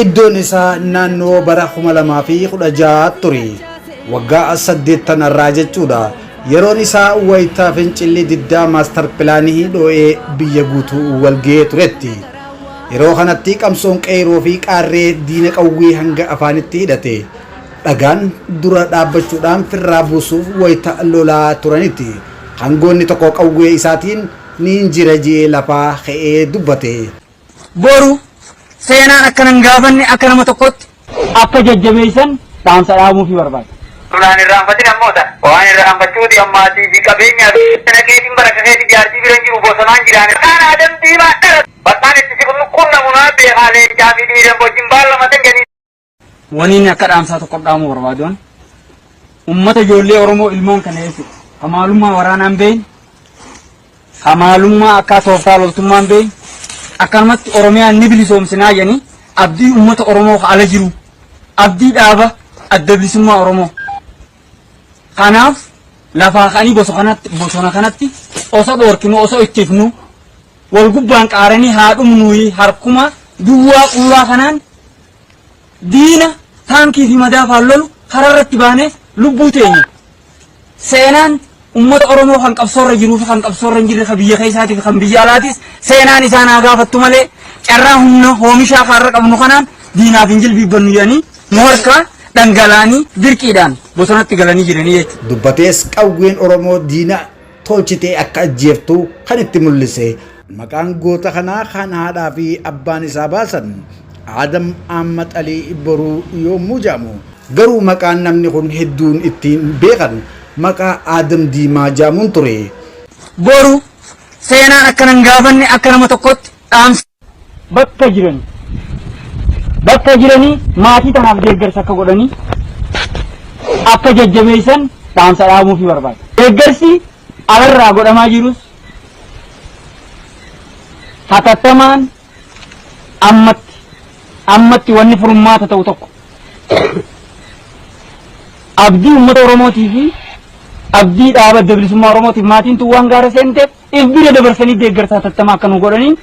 Iddoon isaa naannoo bara 2016 ture. Waggaa 8 irraa jechuudha. Yeroon isaa wayitaa fincilli diddaa maastar pilaanii dhoo'ee biyya guutuu walga'ee turetti. Yeroo kanatti qabsoon qeeroo fi qaarree diina qawwee hanga afaanitti hidhate. Dhagaan dura dhaabbachuudhaan firraa buusuuf wayita lolaa turanitti. Hangoonni tokko qawwee isaatiin niin jira ji'ee lafaa ka'ee dubbate. Boru seenaan akka nan gaafanne akka nama tokkotti akka jajjabeessan dhaamsa dhaamuufi barbaada. Tulaan irraanfatin ammoo ta'a. Waan irraanfachuuti ammaatii fi qabeenyaa fi keetiin baraka keetii jaartii bira hin jiru bosonaan jiraan. Bakkaan Adam Diimaa dhala. Bakkaan itti si qunnamu naa beekaa leencaa fi dhiiran wajjin baala jedhanii. Waniin akka dhaamsaa tokko dhaamuu barbaaduun ummata ijoollee Oromoo ilmaan kana jechuudha. Hamaalummaa waraanaan beeyin, hamaalummaa akka tooftaa loltummaan beeyin, akkanumatti Oromiyaan ni bilisoomsinaa jedhanii abdii ummata Oromoo ala jiru, abdii dhaaba Adda Bilisummaa Oromoo. Kanaaf lafaa ka'anii bosona kanatti osoo dhoorkinu, osoo ittifnu, wal gubbaan qaaranii haa dhumnuyi, harkuma duwwaa qullaa kanaan diina taankii fi madaafaan lolu karaa irratti baanee lubbuu teenya. Seenaan ummata Oromoo kan qabsoorra jiruu fi kan qabsoorra hin jirre, kan biyya keessaatii fi kan biyya alaatis, seenaan isaan haa gaafattu malee carraa humna oomishaa kaarra qabnu kanaan diinaaf hin jilbiibbannu jedhanii nu harkaa dhangalaanii dirqiidhaan bosonatti galanii jiranii jechuudha. Dubbatees qawween Oromoo diina tolchitee akka ajjeeftu kan itti mul'ise. Maqaan goota kanaa kan haadhaa fi abbaan isaa baasan Adam Ahmad Alii Boruu yommuu jedhamu, garuu maqaan namni kun hedduun ittiin beekan maqaa Adam Diimaa jedhamuun ture. Boru seenaan akka nan gaafanne akka nama tokkotti dhaamsa. Bakka jiranii maatii tanaaf deeggarsa akka godhanii akka jajjabeessan dhaamsa dhaamuufi barbaada. Deeggarsi alarraa godhamaa jirus hatattamaan ammatti ammatti wanni furmaata ta'u tokko abdii uummata Oromootii fi abdii dhaaba Adda Bilisummaa Oromootiif maatiin tun waan gaara seenteef if bira dabarsanii deeggarsa hatattamaa akka nu godhanii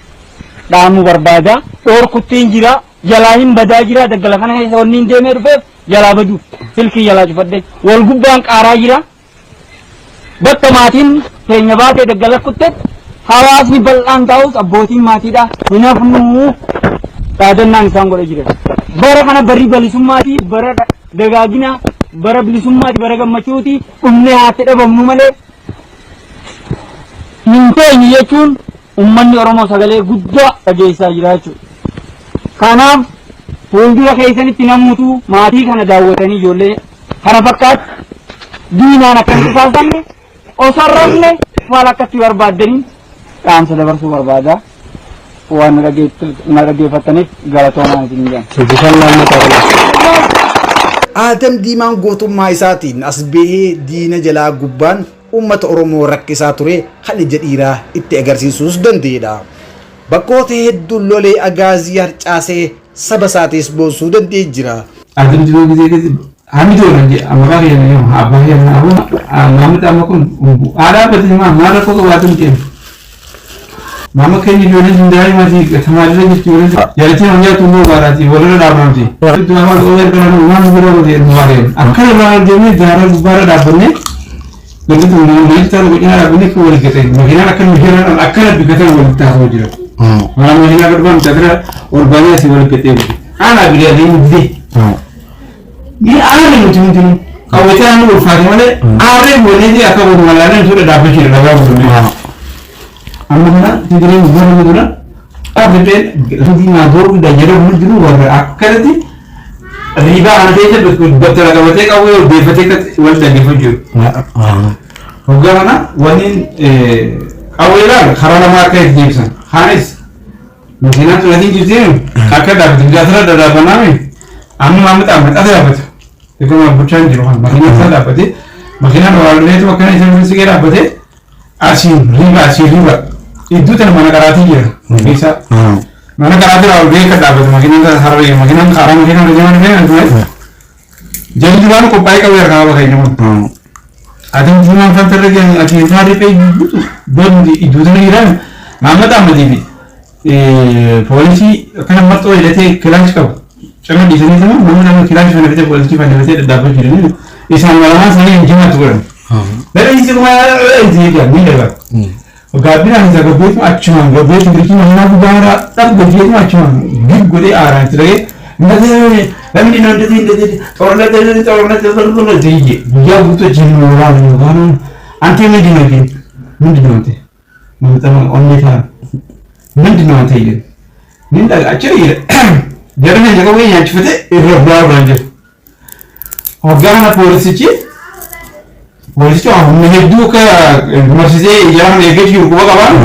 dhaamuu barbaada. Dhoorkuttiin jira, jalaa hin badaa jira, daggala kana keessa wanni hin deemee dhufeef jalaa baduuf silkii jalaa cufadhe wal gubbaan qaaraa jira. Bakka maatiin keenya baatee daggala kuttetti hawaasni bal'aan taa'us abbootiin maatiidha hin hafnuu dhaadannaan isaan godha jiran. Bara kana barri bilisummaati, bara dagaagina, bara bilisummaati, bara gammachuuti, dhumnee haatti dhabamnu malee hin teenyu jechuun ummanni Oromoo sagalee guddaa dhageessaa jira jechuudha. Kanaaf fuuldura keessanitti namuutu maatii kana daawwatanii ijoollee kana fakkaatu diinaan akka hin qisaasamne, osoo rafne maal akkatti barbaaddanii dhaamsa dabarsuu barbaada. Waan na dhaggeeffattaniif galatoomaa isin jedhan. Adam Diimaan gootummaa isaatiin as bahee diina jalaa gubbaan uummata Oromoo rakkisaa ture kan ija dhiiraa itti agarsiisuus danda'edha. Bakkoota hedduun lolee agaazii harcaasee saba isaatis boonsuu danda'ee jira. Adam Diimaa gisee keessa hamituu irra jee maqaa kiyya yoo abbaa kiyya abbaa maamilli amma kun haadha abbatti maa maal rakkoo qabaatu hin jedhu. Maama keenya ijoolleen sun daa'imaatii tamaarirra jirti ijoolleen jaalatiin hojii tulluu baaraati walirra dhaabamti. Itti waan qawwee erga waan bira godhe nu waareen akkana irraa deemnee gaara gubbaarra dhaabbannee wanti kun nama taa'u godhina dhaabbannee akka wal gatan makiinaan akka makiinaan akkana bikatan wal taasoo jira. Waan makiinaa godhan taatira ol baanee asii wal gatee godhe. Aanaa bilee adeemu didee. Ni aarre nuti hundinuu. Qawwee nu ulfaate malee aarree walii akka godhu malaalee nuti dhaabbachuu dhagaa godhu. Amma kana Tigireen gurra dura dhaabbateen diimaa boru yeroo hundinuu warra akkanatti riibaa kana keessa battala qabatee qawwee beefatee wal dhaggeeffatu jiru. Hoggaa kana wanni qawwee ilaal karaa lamaa akka itti deebisan. Kaanis makiinaan tun asiin jirtiin akka dhaabbatu jaatara dhadhaabanaami amma maamila maxxansa dhaabbata. Egaa bulchaan jiru kan makiinaan isaa dhaabbatee makiinaan waraabneetu akkana isa mirsigee dhaabbatee asiin riba asiin riba iddoo tana mana qaraatii jira keessa mana qaraatii irraa ol ba'ee kan dhaabbatu makiinaan isaa harree makiinaan karaa makiinaan irra jiran dhufee kan jalli duraan qophaa'ee qabee harkaa qaba keenya kun. Ati diimaan kan tarra jiran ati isaa riphee bondi iddoo tana jiran Mahammad Ahmadii fi poolisii akkana marxoo hidhatee kilaash qabu. Cama dhiisanii sama nama nama kilaashii fana bitee poolisii fana bitee dhadhaabbachuu jiranii isaan lamaan isaanii hin jimaatu godhan. Gara isi kuma itti jedhan ni dhagaa. Gaabbinaan isa gabbeetu achumaan gabbeetu birkii mahinaa gubbaara dhab gabbeetu achumaan gib godhee aaraan itti dhagee namni inni ጦርነት ጦርነት ጦርነት guyyaa guutuu wajjin waraana yookaan አንተ ምንድን ነው ግን ምንድን ነው አንተ መምጠማ ኦኔታ ምንድን ነው አንተ ይል ምን dhagaachuu jira jarri kan jedhamu nyaachifate irra bu'aa biraan jiru. Hoggaa kana poolisichi humna hedduu akka marsisee jara kana eeggachuu jiru quba qabaan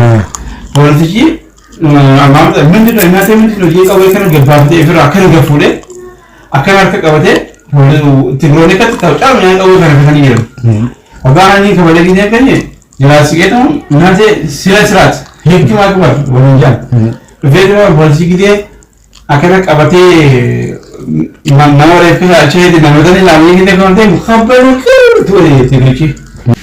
poolisichi ምንድን ነው እናንተ ምንድን ነው qawwee kana gabbaafatee ofirraa akkana gaffuudhee akkana harka qabatee Tigiroonni akkatti ta'u caalu nyaata qawwee kana fitanii jiru. Hoggaa inni kabalee gisee kanye jalaa siqeetamu እናንተ ስለ ስርዓት ህግ ማክበር waliin jaan. Dhufeetuma poolisii gisee akkana qabatee nama reeffa achi heedi namoota ilaalanii gisee kan ta'e kabbala ture Tigirichi.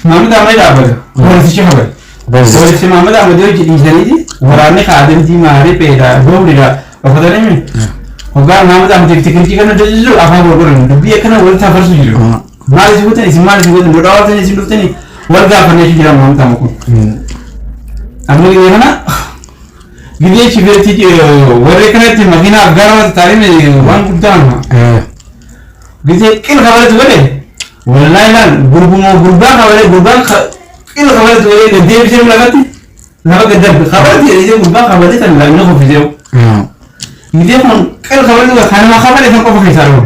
Maamud Ahmed dhaabbata. Poolisichi kabale. Poolisichi Maamud Ahmed hojii dhiisaniiti waraanni kaadam diimaa ripheedha boomdidha uffatanii hoggaa Maamud Ahmed Tigirichi kana hojjechiisu afaan gurguran dubbii akkana walitti hafarsu jiru. Maal isin gootan isin maal isin gootan dhodhaa waltan isin dhuftanii wal gaafannee jira Maamud Ahmed kun. Amma gisee kana gisee chibeetti warri kanatti makiina afgaara taa'ee waan guddaa gisee qil kabalatu godhe wallahi laal gurbuma gurbaa kabalee gurbaan qil kabalatu godhe gaddeebisee lafatti lafa gaddarbe kabalatu jedhee gurbaa kabalee tan laamina kuffisee gisee kun qil kabalatu godhe kanuma kabalee san qofa keessaa dhufu.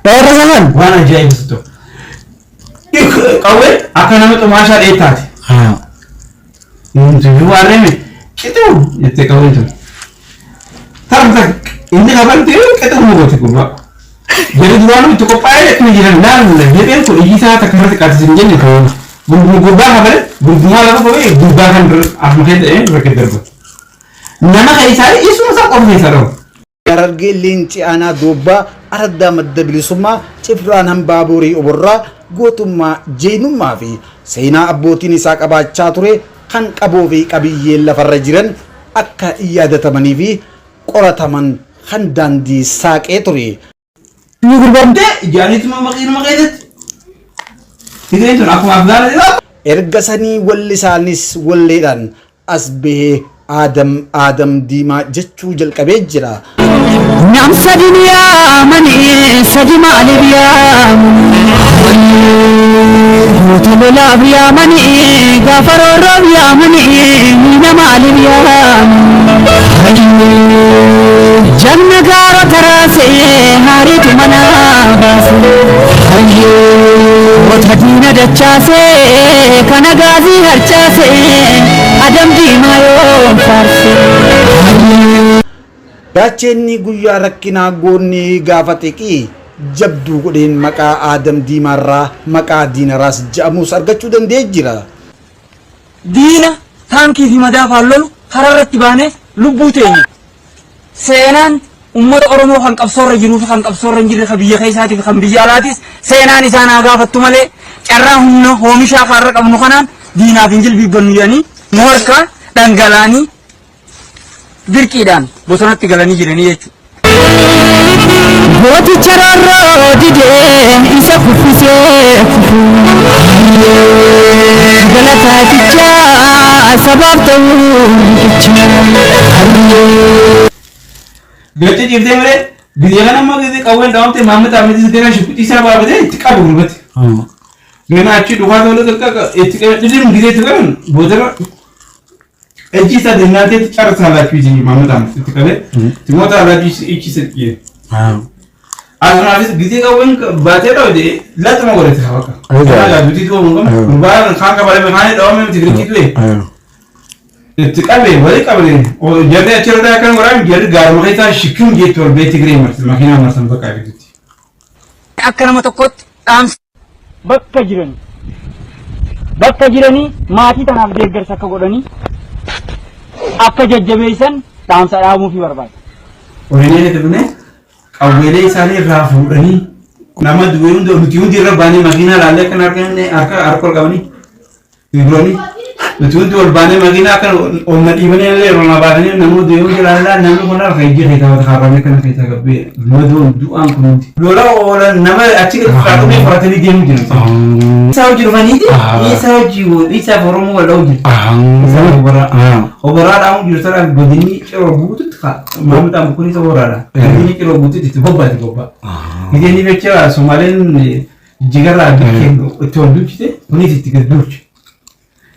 Dheerra saman. Waan ajaa'ibsitu. Qawwee akka nama xumaashaa dheettaati. Tuyyuu waarreeme qixuu jettee qawween tun. Taa'umsa inni kabalte qixuu goote gurbaa. Jedhu duraanuu itti qophaa'ee akkuma jiran laal jedheen kun ijji isaa takka irratti qaattis hin jenne. Gurbaa kabale gurgumaa lafa qabee gurbaa kan afuma keessa ta'ee irra darba. Nama keessaa isuma isaa qofa keessaa dhabu. Harargee leenci aanaa doobbaa araddaa madda bilisummaa cifraan hambaa borii oborraa gootummaa jeenummaa fi seenaa abbootiin isaa qabaachaa ture kan qaboo fi qabiyyeen lafarra jiran akka yaadatamanii fi qorataman kan daandii saaqee ture. Inni gurbamtee ijaaniituma maqiinuma keessatti. Tigreen tun akkuma afgaana jedhaa. Erga sanii wallisaanis walleedhaan as bahee Aadam Aadam Diimaa jechuu jalqabee jira. Nam sadin yaamanii sadi maaliif yaamanii goota lolaaf yaamanii gaafa roorroof yaamanii miina maaliif yaamanii jagna gaara taraasee haariitu mana baase goota diina dachaasee kana gaazii harcaasee Adam Diimaa yoom faarse. Daacheenni guyyaa rakkinaa goonni gaafa xiqqii jabduu godheen maqaa Aadam Diimaarraa maqaa Diinaraas jedhamus argachuu danda'ee jira. Diina taankii fi madaafaan lolu karaa irratti baanee lubbuu teenya. Seenaan uummata Oromoo kan qabsoorra jiruu fi kan qabsoorra hin jirre kan biyya keessaatii fi kan biyya alaatis seenaan isaan haa gaafattu malee carraa humna oomishaa kaarra qabnu kanaan diinaaf hin jilbiibbannu jedhanii nu harkaa dhangalaanii dirqiidhaan bosonatti galanii jiranii jechuudha. Gooticha roorroo didee isa kuffisee kufu galataatichaa sabaaf ta'uu riqicha. Gacha ciiftee malee gisee kana ammoo gisee qawween dhahamte Maamud Ahmedis gara shukuxii isaa baafatee itti qabu gurbatti. Gana achi dhufaa ta'uu qaqqaqa itti qabe dhidhiin gisee itti qaban boodarra እጅ isaa እናንተ ትጨርሳላችሁ ይጂ Maamud Ahmed itti qabee ትሞታላችሁ እቺ ስጥዬ Asumaafis gisee qawween baatee dhawte laxuma godhate bakka. Kanaa duutii tu'u mun gurbaan kaan kabalee kaan dhawame Tigirichi ture. Itti qabe wali qabne jarri achirra akkan godhan jarri gaaruma keessaa shikim jettu ol bee Tigiree marsan makiinaa marsan bakka abiddutti. Akka nama tokkotti dhaamsa bakka jiranii bakka jiranii maatii tanaaf deeggarsa akka godhanii akka jajjabeessan dhaamsa dhaamuufii barbaada. Oromiyaa dhufne qawweelee isaanii irraa fuudhanii nama duwwee hunda nuti hundi irra baanee makiinaa laallee akkan harka harka harka ol qabanii Tigiroonni Nuti hundi ol baanee makiinaa akka ol na dhiibanii illee ol na baatanii namoota deemuu jiraannaa namni kun harka ijji keessaa wata kaarramee kana keessaa gabbee madoon du'aan kun hundi. Lola oolan nama achi gadi fudhatanii qoratanii deemuu jiru. Isaa hojii dhufaniiti isaa hojii isaaf Oromoo wal dha'uu jiru. Isaa oboraa. Oboraa dhaamu jiru sana godinni ciroo guututti kaa maamudhaan bukkuun isa oboraadha. Godinni ciroo guututti itti bobbaa itti bobbaa. Gideenii beecha Somaaleen jigarraa bikkeen itti ol duuchite kunis itti gad duuche.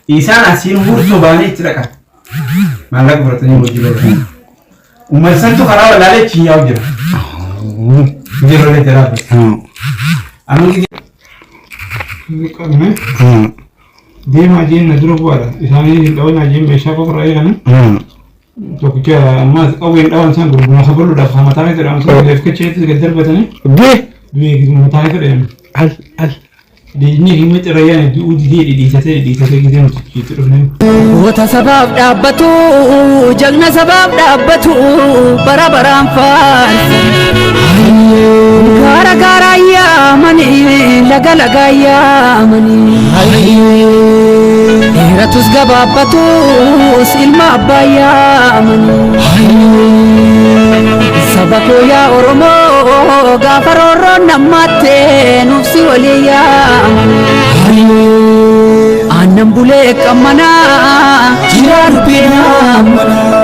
Isaan asiin hursoo baanii itti dhaqan. Maallaqa fudhatanii hojii lolan. Uummata santu karaa walaalee achi yaa'u jira. Jirolee jira. Amma gidee. Qabne deemaa jeen na dura bu'aadha. Isaanii hin dhawanaa jeen meeshaa qofa eeganii. Tokkicha ammas qawween dhawan san gurguruma kabaluudhaaf kan mataa keessa dhawan san leef kecheetti gad darbatanii. Bee. Du'ee mataa keessa dhawan. Al al. Diinni himma cirayyaan du'uu didee dhidhiitatee dhidhiitatee gisee nuti itti dhufne. Goota sabaaf dhaabbatu, jagna sabaaf dhaabbatu, bara baraan faarsa. Gaara gaara yaamanii, laga laga yaamanii. Dheeratus gabaabbatus ilma abbaa yaamanii. Saba koo yaa Oromoo gaafa roorroon nammaatte nuuf si walii yaamanii. Aannan bulee qammanaa jiraa dubbinaa manaa.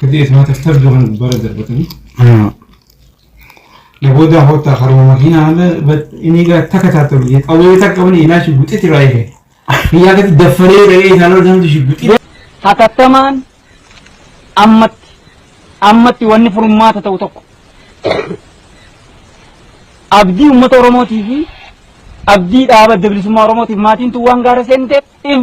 Kadii ismaa taftabdu kan bara darbatanii. Naboota hoota haruma makiinaa inni gaa takka taatu qawwee takka qabanii inaa shugguxitti raayee. Biyyaa gadi daffaree re'ee isaan ol sanatu shugguxii. Hatattamaan ammatti ammatti wanni furmaata ta'u tokko abdii uummata Oromootii fi abdii dhaaba adda bilisummaa Oromootiif maatiin tun waan gaara seenteef if